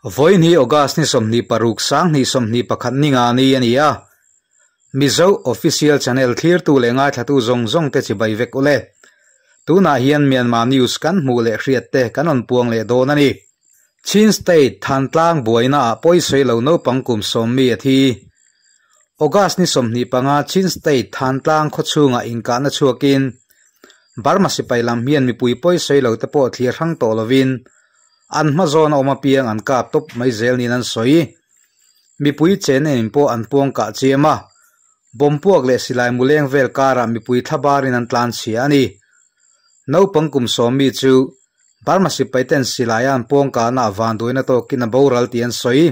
Vawiin hi August ni 26 2021 ni nga ni a ni a. Mizo Official Channel thlirtu leh ngaithlatu zawng zawng te chibai vek ule. Tunah hian Myanmar News kan hmuh leh hriat te kan rawn puang leh dawn a ni. Chin State Thantlang buaina ah pawisawi lo naupang kum sawm mi a thi. August ni 25 Chin State Thantlang khawchhungah inkahna chhuakin Burma sipai lam hian mipui pawisawi lo te pawh thlir hrang tawh lovin an hma zawn a awm apiang an kap tawp mai zel niin an sawi. Mipui chen en pawh an puang kah chiam a, bomb puak leh silai mu leng vel karah mipui thlabarin an tlan chhia a ni. Naupang kum sawm mi chu Burma sipai ten silai a an puang kahna ah vanduaina tawkin a boral tih an sawi.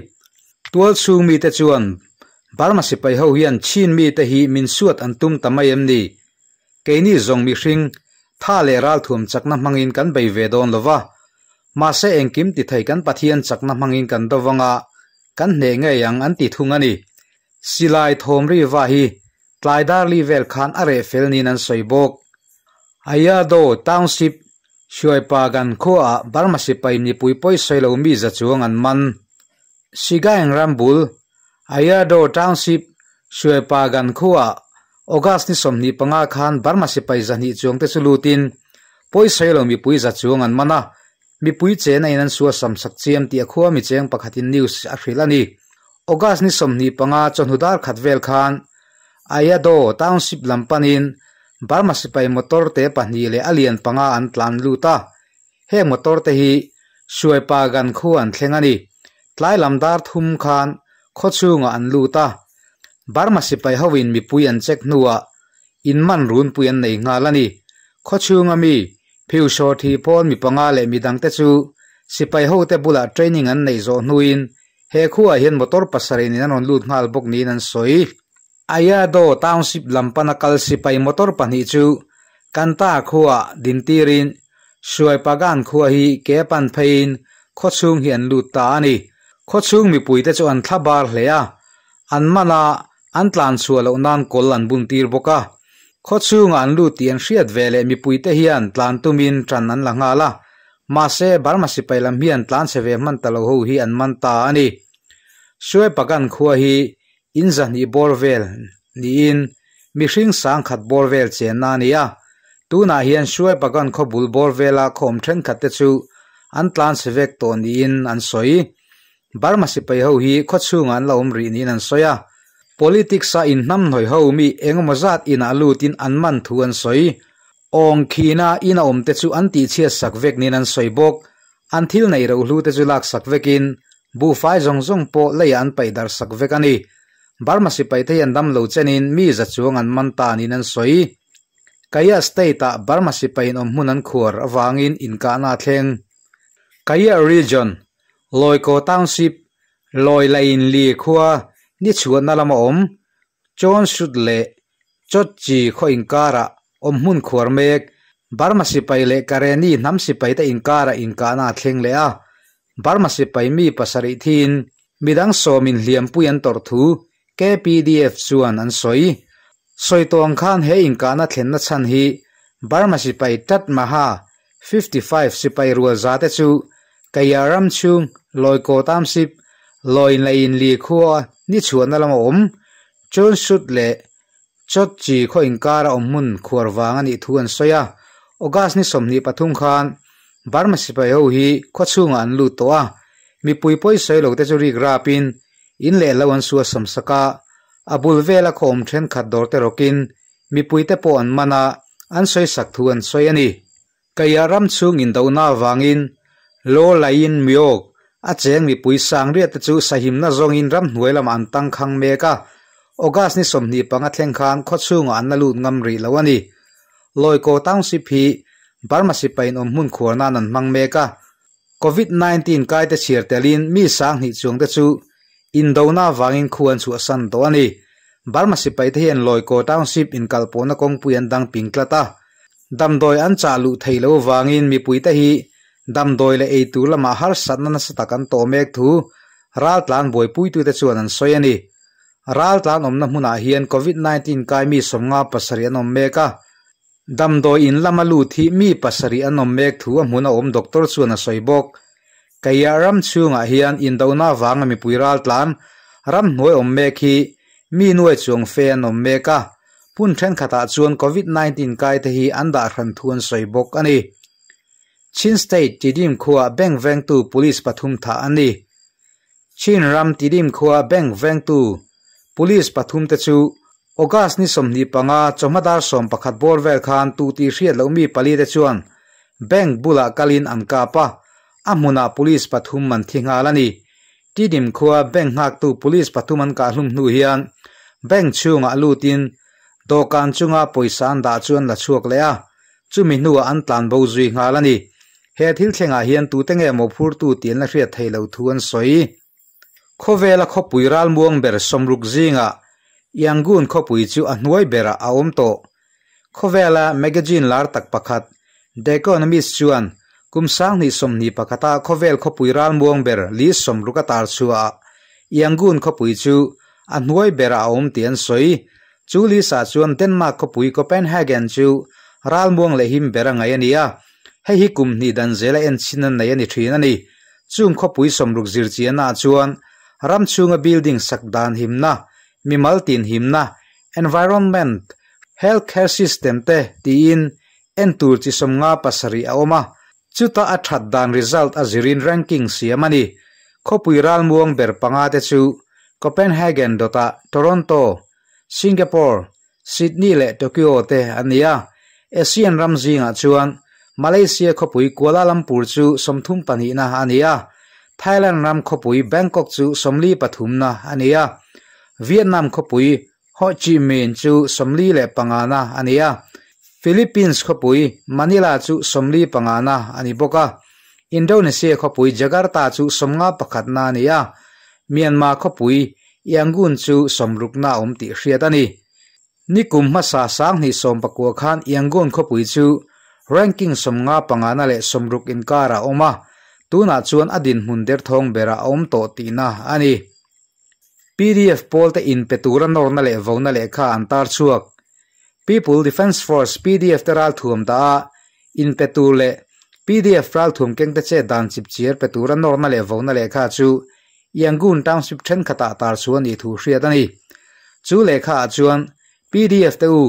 Tual chhung mite chuan Burma sipai ho hian Chin mite hi min suat an tum ta mai em ni? Keini zawng mihring, tha leh ralthuam chakna hmangin kan bei ve dawn lo va. Mahse engkim ti thei kan Pathian chakna hmangin kan do vanga kan hneh ngei ang an ti thung a ni. Silai thawm ri va hi tlai dar li vel khan a reh fel niin an sawi bawk. Ayado Township, Hruaipagan khuaah Burma sipai mipui pawisawi lo mi za chuang an man. Sigaeng ram bul, Ayado Township, Hruaipagan khuaah August ni 25 khan Burma sipai 200 chuangte chu lutin pawisawi lo mipui za chuang an man a, mipui chen a in an suasam sak chiam tih a khua mi cheng pakhatin news a hrilh a ni. August ni 25 chawhnu dar khat vel khan Ayado Township lam panin Burma sipai motor te pahnih leh a lian panga an tlan lut a, heng motor te hi Hruaipagan khu an thleng a ni. Tlai lam dar thum khan khawchhungah an lut a, Burma sipai hoin mipui an check hnuah in man runpui an nei nghal a ni. Khawchhunga mi Phiushaw thi pawn mi panga leh midang te chu sipai hote bulah training an neih zawh hnuin he khuaah hian motor pasarih in an rawn lut nghal bawk niin an sawi. Ayado Township lam pana kal sipai motor pahnih chu Kanta khuaah dintirin Hruaipagan khua hi ke pan pheiin khawchhung hi an lut ta a ni. Khawchhung mipuite chu an thla bar hle a, an man a, an tlan chhuah loh nan kawl an bun tir bawk a. Khawchhungah an lut tih an hriat ve leh mipuite hian tlan tumin tan an la nghal a, mahse Burma sipai lam hian tlan chhe ve hman ta lo ho hi an man ta a ni. Hruaipagan khua hi in 200 bawr vel niin mihring 1000 bawr vel chenna a ni a. Tunah hian Hruaipagan khaw bul bawr vela khaw awm thenkhat te chu an tlan chhe vek tawh niin an sawi. Burma sipai ho hi khawchhungah an la awm rih niin an sawi a. Politics a inhnamhnawih ho mi engemaw zat inah lutin an man thu an sawi. Awng khina in a awm te chu an tihchhiat sak vek niin an sawi bawk. An thil neih rohlu te chu lak sak vekin buhfai zawng zawng pawh leiah an paih darh sak vek a ni. Burma sipai te hian dam lo chenin mi za chuang an man ta niin an sawi. Kaya State ah Burma sipai in awm hmun an khuar avangin inkahna a thleng. Kaya Region, Lawikaw Township, Lawi Lain Li khua ni chhuahna lama awm Chawnsut leh Chawtchi khaw inkarah awm hmun khuar mek Burma sipai leh Kareni hnam sipai te inkarah inkahna a thleng leh a. Burma sipai mi pasarih thiin midang sawmin hliampui an tawrh thu KPDF chuan an sawi. Sawi tawh ang khan he inkahna thlenna chhan hi Burma sipai Tat Maha 55 sipai rual za te chu Kaya ram chhung Lawikaw Township, Lawi Lain Li khua ni chhuahna lama awm Chawnsut leh Chawtchi khaw inkara awm hmun khuar vang a nih thu an sawi a. August ni 23 khan Burma sipai ho hi khaw chhungah an lut tawh a, mipui pawi sawi lo te chu rik rapin in leh lo an suah sam sak a, a bul vela khaw awm thenkhat dawr te rawkin mipui te pawh an man a, an sawi sak thu an sawi a ni. Kaya ram chhung indohna avangin Law Lain Myok a cheng mipui sangriat te chu sahimna zawngin ramhnuai lamah an tangkhang mek a, August ni 25 thleng khan khaw chhungah an la lut ngam rih lo a ni. Lawikaw Township hi Burma sipai in awm hmun khuar nan an hmang mek a, Covid-19 kai te chhiar telin mi 2000 chuang te chu indona avangin khu an chhuahsan tawh a ni. Burma sipai te hian Lawikaw Township inkalpawhna kawngpui an dang ping tlat a, damdawi an chah luh theih loh avangin mipui te hi damdawi leh eitur lamah harsatna nasa tak an tawh mek thu raltlan buaipuitute chuan an sawi a ni. Raltlan awmna hmunah hian Covid-19 kai mi 57 an awm mek a, damdawi in lama lut hi mi pasarih an awm mek thu a hmun a awm doctor chuan a sawi bawk. Kaya ram chhungah hian indona vanga mipui raltlan ramhnuai awm mek hi mi nuai chuang fe an awm mek a, hmun thenkhatah chuan Covid 19 kai te hi an dah hran thu an sawi bawk a ni. Chin State Tidim khuaah bank vengtu police pathum thah an ni. Chin ram Tidim khuaah bank vengtu police pathum te chu August ni 25 chawhma dar 11 bawr vel khan tu tih hriat loh mi pali te chuan bank bulah kalin an kap a, a hmunah police pathum an thi nghal a ni. Tidim khua bank nghaktu police pathum an kah hlum hnu hian bank chhungah lutin dawhkan chunga pawisa an dah chu an la chhuak leh a, chumi hnuah an tlan bo zui nghal a ni. He thil thlengah hian tute nge mawhphurtu tih an la hriat theih loh thu an sawi. Khawvela khawpui ralmuang ber 60 zingah Yangon khawpui chu a hnuai berah a awm tawh. Khawvela magazine lar tak pakhat The Economist chuan kum 2021-a khawvel khawpui ralmuang ber list 60 a tar chhuahah Yangon khawpui chu a hnuai berah a awm tih an sawi. Chu list-ah chuan Denmark khawpui Copenhagen chu ralmuang leh him ber a ngaih a ni a, hei hi kum hnih dan zela enchhin a nei a ni thin a ni. Chung khawpui 60 zirchiannaah chuan ram chhunga building sak dan himna, mimal tin himna, environment, health care system te tiin en tur chi 57 a awm a, chuta a that dan result a zirin ranking siam a ni. Khawpui ralmuang ber panga te chu Copenhagen dawtah Toronto, Singapore, Sydney leh Tokyo te an ni a. Asian ram zingah chuan Malaysia khawpui Kuala Lumpur chu 32na a ni a, Thailand ram khawpui Bangkok chu 43na a ni a, Vietnam khawpui Ho Chi Minh chu 45na a ni a, Philippines khawpui Manila chu 45na a ni bawk a, Indonesia khawpui Jakarta chu 51na a ni a, Myanmar khawpui Yangon chu 60na a awm tih hriat a ni. Nikum hmasa 2019 khan Yangon khawpui chu ranking 55na leh 60 inkar a awm a, tunah chuan a dinhmun derthawng berah a awm tawh tihna a ni. PDF pawl te inpe tura nawrna leh vona lehkha an tar chhuak. People Defence Force, PDF, te ralthuam dah a, inpe tur leh PDF ralthuam kengte che dan chipchiar pe tura nawrna leh vona lehkha chu Yangon Township thenkhatah tar chhuah a nih thu hriat a ni. Chu lehkhaah chuan PDF te u,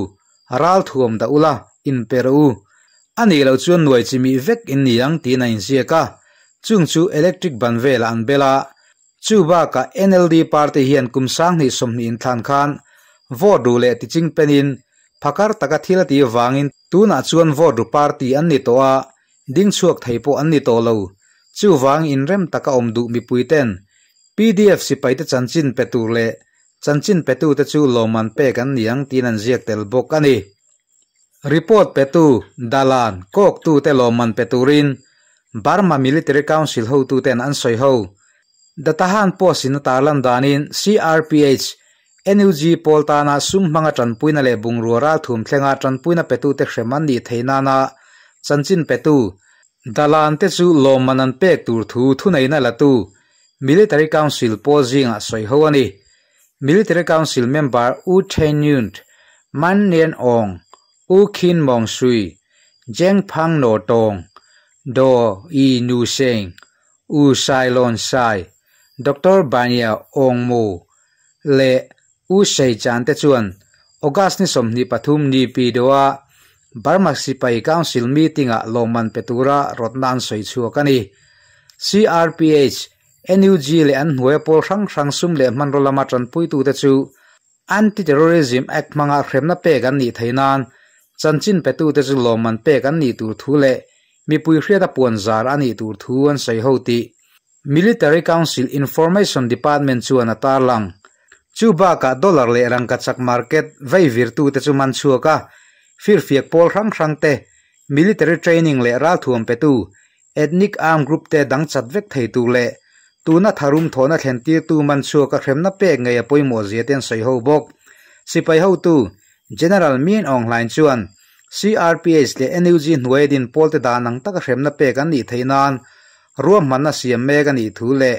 ralthuam dah ula, inpe rawh u. A nih loh chuan nuai chi mih vek in ni ang tiin a inziak a. Chung chu electric ban velah an bel a. Chu bakah NLD party hian kum 2020 inthlan khan vote ru leh tiching penin phakar taka thil a tih avangin tunah chuan vote ru party an ni tawh a, ding chhuak thei pawh an ni tawh lo. Chuvang inrem taka awm duh mipui ten PDF sipaite chanchin pe tur leh chanchin petute chu lawmman pek an ni ang tiin an ziak tel bawk a ni. Report petu Dalan kawktute lawmman pe turin Burma Military Council hotuten an sawi ho. The Tahan Post-in a tarlan danin CRPH, NUG pawl tana sum hmanga tanpuina leh bungrua ralthum thlenga tanpuina petute hrem an nih theih nana chanchin petu Dalan te chu lawmman an pek tur thu thuneihna latu Military Council pawl zingah sawi ho a ni. Military Council member U Thein Nyunt, Man Nien Aung, U Khin Maung Sui, Jeng Phang Naw Tawng, Daw Yi Nu Sein, U Sai Lon Sai, Doctor Banya Aung Mu leh U Sei Chan te chuan August ni 23 ni pi deuha Burma Sipai Council meeting-ah lawmman pe tura rawtna an sawi chhuak a ni. CRPH, NUG leh an hnuaia pawl hrang hrang sum leh hmanraw lama tanpuitute chu Anti-Terrorism Act hmanga hremna pek an nih theih nan chanchin petute chu lawmman pek an nih tur thu leh mipui hriata puan zar a nih tur thu an sawi ho tih Military Council Information Department chuan a tarlang. Chu bakah dollar leh rangkachak market vei virtute chu man chhuak a, firfiak pawl hrang hrang te, military training leh ralthuam petu, ethnic armed group te dang chat vek thei tur leh tuna tharum thawhna thlen tirtu man chhuak a hremna pek ngei a pawimawh zia te an sawi ho bawk. Sipai hotu, General Min Aung Hlaing chuan CRPH leh NUG hnuaia din pawlte dan ang taka hremna pek an nih theih nan ruahmanna siam mek a nih thu leh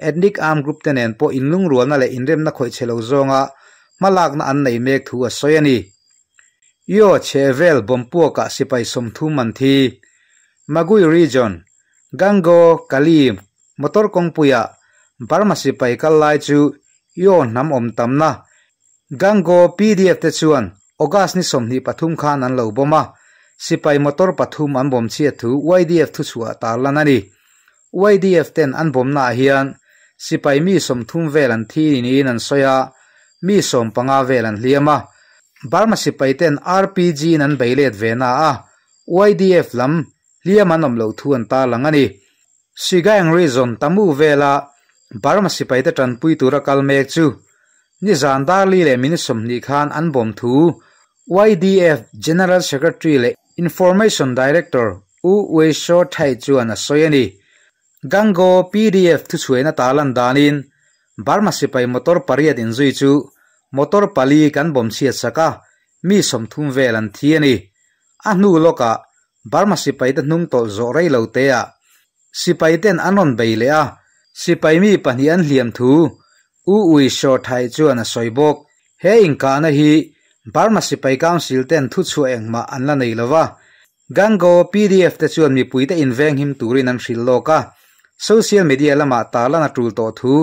ethnic armed group te nen pawh inlungrualna leh inremna khawih chhe lo zawnga hmalakna an nei mek thu a sawi a ni. Io chhehvel bomb puakah sipai 30 an thi. Magway Region, Gangaw Kali. Motor kawngpuia Burma sipai kal lai chu Yaw hnam awm tamna Gangaw pdf te chuan August ni 23 khan an lo bawm a, sipai motor pathum an bawm chhiat thu YDF thuchhuah tarlan a ni. YDF ten an bawmnaah hian sipai mi 30 vel an thi niin an sawi a, mi 15 vel an hliam a. Burma sipai ten RPG in an bei let ve na a, YDF lam hliam an awm loh thu an tarlang a ni. Sagaing Region Tamu vela Burma sipaite tanpui tura kal mek chu nizan dar li leh minute 20 khan an bawm thu YDF General Secretary leh Information Director U Wei Shaw Thai chuan a sawi a ni. Gangaw pdf thuchhuaina tarlan danin Burma sipai motor pariat inzui chu motor pali kan bawm chhiat sak a, mi 30 vel an thi a ni. A hnu lawkah Burma sipaite hnung tawlh zawh rei lo te ah sipai ten an rawn bei leh a, sipai mi pahnih an hliam thu U Ui Shaw Thai chuan a sawi bawk. He inkahna hi Burma sipai council ten thuchhuah engmah an la nei lova, Gangaw pdf te chuan mipuite inveng him turin an hrilh lawk a, social media lamah tarlan a tul tawh thu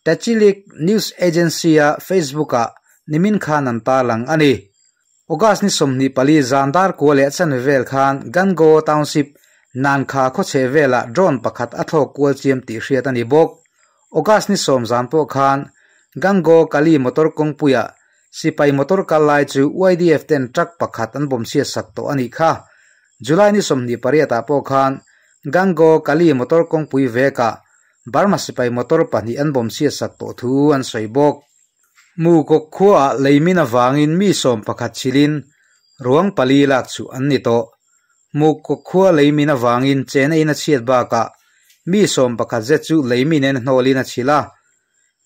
Tachileik News Agency-a Facebook-ah nimin khan an tarlang a ni. August ni 24 zan dar kua leh chanve vel khan Gangaw Township Nankha khawchheh velah drone pakhat a thlawk kual chiam tih hriat a ni bawk. August ni 10 zan pawh khan Gangaw Kali motor kawngpuiah sipai motor kal lai chu YDF ten truck pakhat an bawm chhiat sak tawh a nih kha. July ni 28 ah pawh khan Gangaw Kali motor kawngpui vekah Burma sipai motor pahnih an bawm chhiat sak tawh thu an sawi bawk. Mukawk khuaah leimin avangin mi 11 chhilin ruang pali lak chu an ni tawh. Mukawk khua leimin avangin chena in a chhiat bakah mi 11 zet chu leimin en hnawlin a chhil a.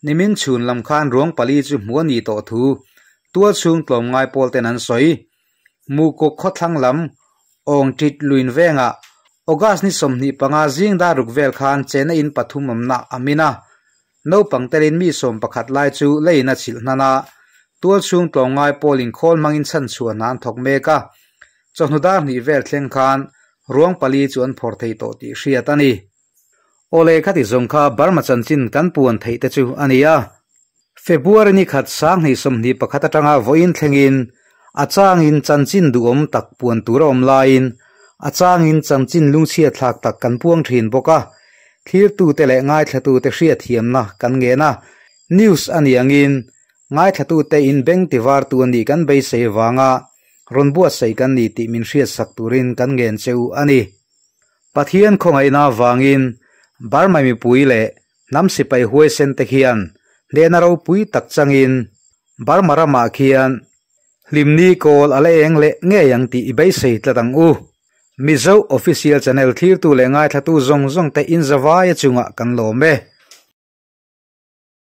Nimin chhun lam khan ruang pali chu hmu a nih tawh thu tual chhung tlawmngai pawl ten an sawi. Mukawk khawthlang lam awng tit luin vengah August ni 25 zing dar ruk vel khan chena in pathum awmna a min a. Naupang telin mi 11 lai chu leiin a chhilh hnan a, tual chhung tlawmngai pawl inkhawl hmangin chhan chhuah hna an thawk mek a. Chawhnu dar hnih vel thleng khan ruang pali chu an phawrh thei tawh tih hriat a ni. Awle khati zawng kha Burma chanchin kan puan theih te chu a ni a. February ni khat 2021 atanga vawiin thlengin a changin chanchin duhawm tak puan tur a awm laiin a changin chanchin lungchhiat thlak tak kan puang thin bawk a. Thlirtute leh ngaithlatute hriatthiamna kan ngen a, news a nih angin ngaithlatute in beng tivartu a nih kan beisei vanga rawn buatsaih kan ni tih min hriatsak turin kan ngen che u a ni. Pathian khawngaihna avangin Burma mipui leh hnam sipai huaisen te khian hnehna ropui tak changin Burma ramah khian hlimni kawl a la eng leh ngei ang tih i beisei tlat ang u. Mizo Official Channel thlirtu leh ngaithlatu zawng zawng te inzavaia chungah kan lawm e.